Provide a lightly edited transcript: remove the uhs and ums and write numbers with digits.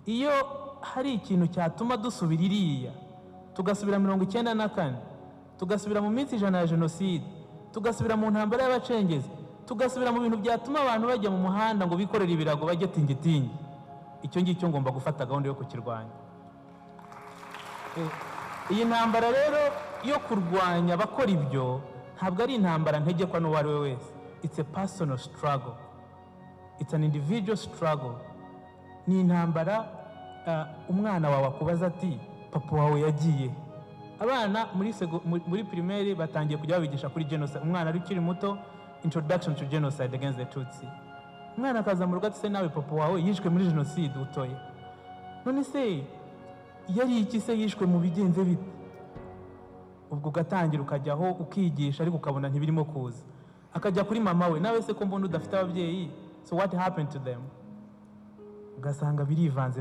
Iyo hari ikintu cyatuma dusubira iriya, tugasubira 94, tugasubira mu minsi 100 ya jenoside, tugasubira mu ntambara y'abacengezi, tugasubira mu bintu byatuma abantu bajya mu muhanda ngo bikorere ibirago bajye Tingitingi, icyo ngicyo ngomba gufata gahunda yo kukirwanya. Iyi ntambara rero yo kurwanya abakora ibyo ntabwo ari intambara ntegekwa n'uwo ari we wese. It's a personal struggle, it's an individual struggle. Ni intambara umwana wawe akubaza ati: "Papa wawe yagiye?" Abana muri primaire batangiye kujya babigisha kuri genocide. Umwana ari ukiri muto, introduction to genocide against the Tutsi. Umwana akaza mu rugo ati: "Se nawe papa wawe yishwe muri jenoside?" Utoye none se yari iki se? Yishwe mu bigenze bite? Ubwo ugatangira ukajyaho ukigisha, ariko ukabona ntibirimo kuza. Akajya kuri mama we: "Nawe se ko mbona udafite ababyeyi, so what happened to them?" Ugasanga birivanze.